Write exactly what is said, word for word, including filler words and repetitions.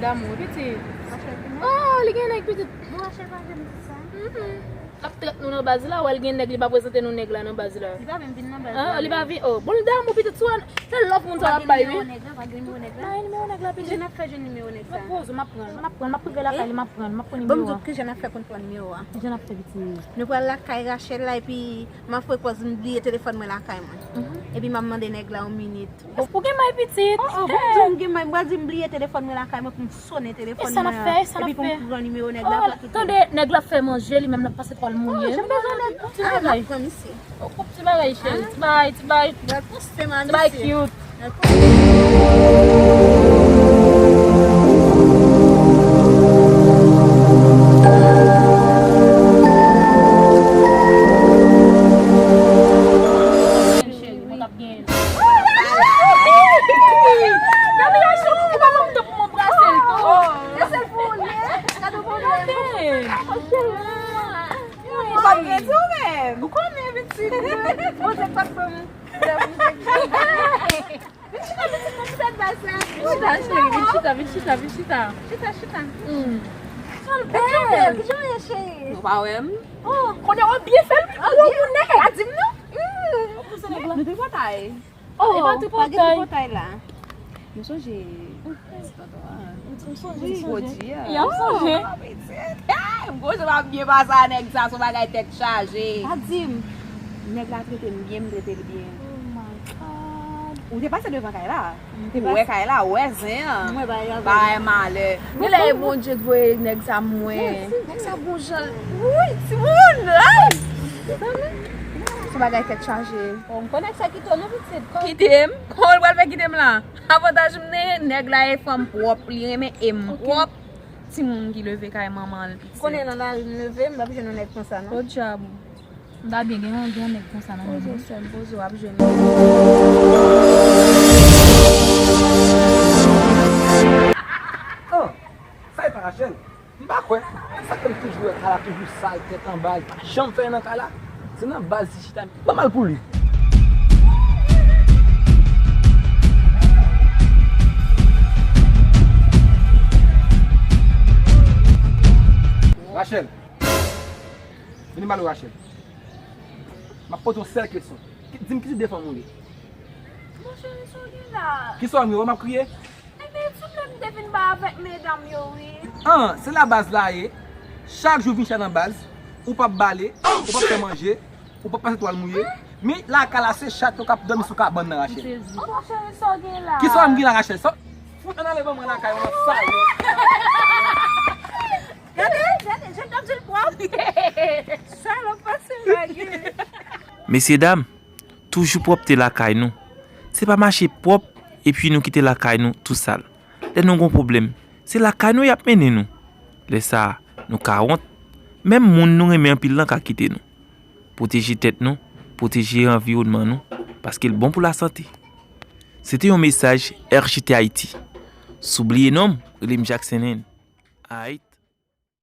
Damou, pitit. Rachel vini? Oh, li gen nèg, pitit. Bon, Rachel pa vle pitit sa. Mhm. L ap trèt nou nan baz la, wè l gen nèg, li pa prezante nou nèg la nan baz la. Li pa menm vin nan baz la. Ah, li pa vin. Oh, bon, l damou, pitit, sou an. Se love moun sa w ap bay, wi. Pa gen nimewo nèg la, pa gen nimewo nèg la. Bay nimewo nèg la, pitit. Kijan n ap fè jwenn nimewo nèg sa? M ap poze, m ap pran, m ap pran, m ap rive lakay li, m ap pran, m ap pran nimewo a. Bon, m di w kijan n ap fè pou n pran nimewo a. Kijan n ap fè, pitit? Nou pral lakay Rachel la, epi m ap fè koz m bliye telefòn mwen lakay mwen. Mhm. Epi m ap mande nèg la yon minit. Ou gen may, pitit? Oh, oh, bon, m di w m gen may, m pral di m bliye telefòn mwen lakay mwen pou m sonnen telefòn mwen an, epi pou m pran nimewo nèg la pou l kite. Tande, nèg la fè manje, li menm l ap pase twal mouye. Oh, jan m bezwen nèg. Ti bagay. Pran misye. Oh, ti bagay, cheri, ti bagay, ti bagay. Ti bagay cute. Cheri, mwen t ap gen. Gade yon chou, ou pa ban m tan pou mwen brase l tou. Brase l pou ou l ye. Gade yon pwoblèm. Ou pa gen tou menm. Ou konnen pitit. Bon, se pa t ban m. Vin chita, pitit, nan ti tèt baz la. Vin chita, cheri, vin chita, vin chita, vin chita. Chita, chita. Hmm. Kijan w ye, cheri? Ou pa wè m? Oh, konnen w byen fè l. Oh, ou byen. Nèg la di m non. Hmm. Nou tripotay. Oh, e pa tripotay. Pa gen tripotay la. Nou sonje ti tonton an? M sonje, m sonje. Pwodui a. Y ap sonje. Oh, pitit. Hey, m konnen w ap byen pase a nèg sa, se yon bagay tèt chaje. Pa di m. Nèg la trete m byen, m trete l byen. Oh my God. Ou te pase devan kay la. Ou wè kay la, ou wè zen an. Mwen pa y ap. Bay malè. Genlè e Bondye k voye nèg sa mwen. Nèg sa bon jan. Wouyy, timoun. Ay! Se bagay tèt chaje. Bon, m konnen sa kite w non pitit. Kite m? Kòman l pral fè kite m la? Avantaj m nan nèg la e fanm pwòp, li renmen e m pwòp. Timoun ki leve kay manman l pitit. Konnen nan lari m leve, m p ap jwenn yon nèg konsa non. Podyab. M ta byen gen yon, gen yon nèg konsa nan men mwen. Poze w sè m, poze w ap jwenn. Oh, sa e pa Rachel? M pa kwè. Sa k fè m toujou wè kay la toujou sal, tèt anba, li pa janm fè anyen nan kay la. Se nan baz li chita, m pa mal pou li. Rachel. Vini m pale w Rachel. M ap poze yon sèl kesyon. Ki, di m ki tip de fanm ou ye? Mon cheri, sa w gen la? Kisa w ye, wè m ap kriye? Ebyen, souple m te vin bay avèk medam yo, wi. An, se la baz la ye. Chak jou vin chita nan baz, ou p ap bale, ou p ap fè manje, ou p ap pase twal mouye. Men lakay la se chat yo k ap dòmi sou kabann nan, Rachel. Oh, mon cheri, sa w gen la? Kisa w gen la, Rachel? Sa, fout ann ale ban mwen lakay mwen, sal. Gade, gade, je t ap di l pwòp. Salòp pase lage. Mesyedam, toujou pwòpte lakay nou. Se pa mache pwòp epi nou kite lakay nou tou sal. Lè nou gon pwoblèm, se lakay nou y ap mennen nou. Lè sa a, nou ka wont. Menm moun nou renmen anpil lan ka kite nou. Pwoteje tèt nou, pwoteje anviwònman nou, paske l bon pou lasante. Se te yon mesaj R G T Haïti. Si w bliye non m, rele m Jackson N. Aight.